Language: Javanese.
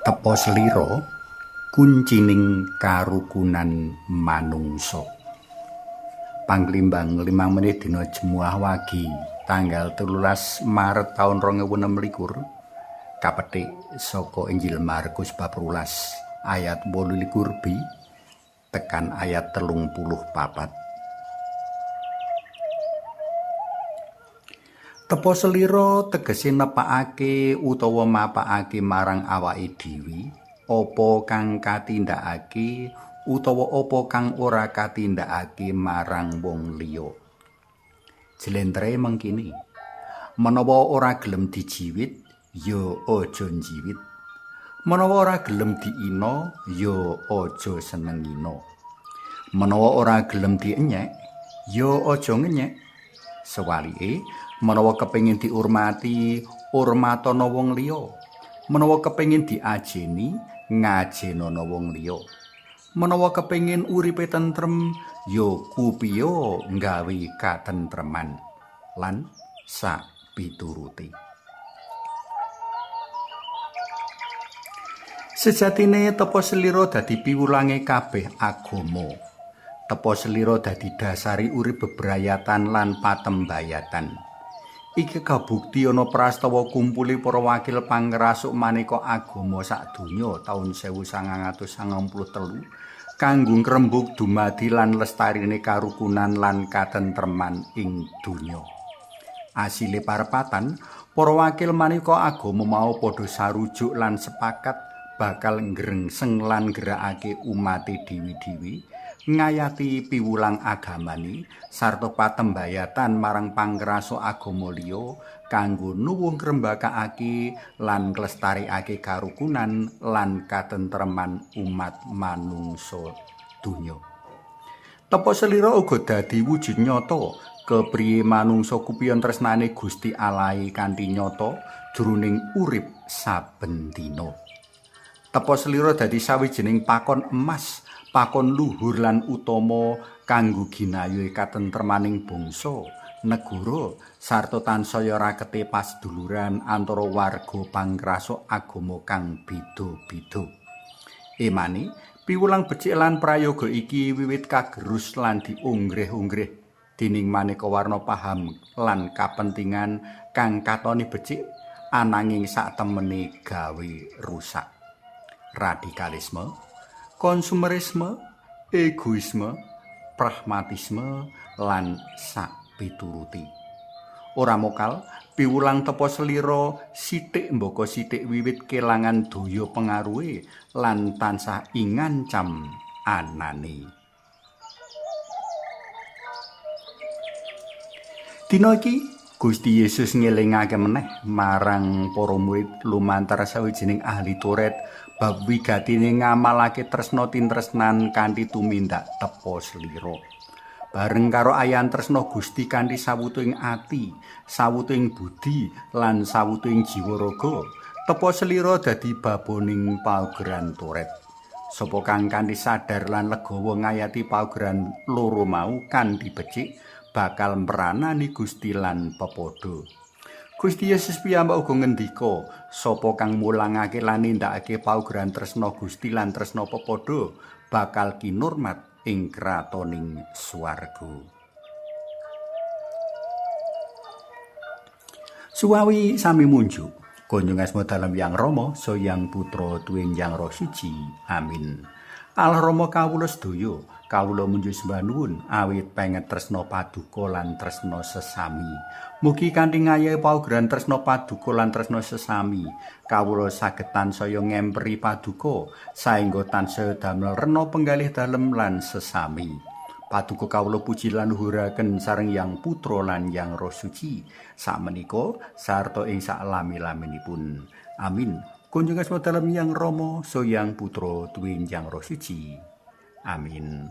Tepa selira kuncining karukunan manungsa. Panglimbang 5 menit dina Jemuah Wage tanggal 13 Maret taun 2026 kapetik saka Injil Markus bab 12 ayat 28b tekan ayat 34. Tepa selira tegese nepakake utawa mapakake marang awake dhewe apa kang katindakake utawa apa kang ora katindakake marang wong liya. Jlentre mengkini, menawa ora gelem dijiwit, ya aja njiwit. Menawa ora gelem diina, ya aja seneng ngina. Menawa ora gelem dienyek, ya aja ngenyek. Sewalike, menawa kepengin diurmati, urmatana wong liya. Menawa kepengin diajeni, ngajenono wong liya. Menawa kepengin uripe tentrem, ya kupiya nggawe katentreman lan sak pituruti. Sejatine tepa selira dadi piwulange kabeh agama. Tepa selira dadi dasari urip bebrayatan lan patembayatan. Iki kabukti ana prastawa kumpule para wakil pangrasuk maneka agama sak donya taun 1993 kanggo ngrembug dumadi lan lestarine karukunan lan katentreman ing donya. Asile parepatan, para wakil maneka agama mau padha sarujuk lan sepakat bakal ngrengseng lan nggerakake umate dewi-dewi ngayati piwulang agamane sarta patembayatan marang pangrasuk agama liya kanggo nuwuh ngrembakakake lan nglestarekake karukunan lan katentreman umat manungsa donya. Tepa selira uga dadi wujud nyata kepriye manungsa kupiyon tresnane Gusti Allahe kanthi nyata jroning urip saben dina. Tepa selira dadi sawijining pakon emas, pakon luhur lan utama kanggo ginayuhe katentremaning bangsa, negara sarta tansaya rakete paseduluran antara warga pangrasuk agama kang beda-beda. Emane, piwulang becik lan prayoga iki wiwit kagerus lan diunggreh-unggreh dening maneka warna paham lan kapentingan kang katone becik ananging satemene gawe rusak. Radikalisme, konsumerisme, egoisme, pragmatisme, lan sakpituruti. Ora mokal, piwulang tepa selira sithik mbaka sithik wiwit kelangan daya pengaruhe lan tansah ingancam anane. Dina iki Gusti Yesus ngelingake meneh marang para murid lumantar sawijining ahli Taurat bab wigatine ngamalake tresna tintresnan kanthi tumindak tepa selira. Bareng karo ayan tresna Gusti kanthi sawutuing ati, sawutuing budi lan sawutuing jiwa raga, tepa selira dadi baboning paugeran Taurat. Sapa kang kanthi sadar lan legawa ngayati paugeran loro mau kanthi becik bakal mranani Gusti lan pepadha. Gusti Yesus piyambak uga ngendika, sapa kang mulangake lan nindakake paugeran tresna Gusti lan tresna pepadha bakal kinurmat ing kratoning swarga. Suwawi sami munjuk, kunjung asma dalem Yang Rama, Sang Putra tuwin Yang Roh Suci. Amin. Allah Rama kawula sedaya, kawula munjuk sembah nuwun awit pengen tresna paduka lan tresna sesami. Mugi kanthi ngayahi paugeran tresna paduka lan tresna sesami, kawula saged tansaya ngemperi paduka saengga tansaya damel rena penggalih dalem lan sesami. Paduka kawula puji lan luhuraken sareng Yang Putra lan Yang Roh Suci, sakmenika sarta ing saklami-laminipun. Amin. Kunjung asma dalem Yang Rama, Sang Putra tuwin Yang Roh Suci. Amin.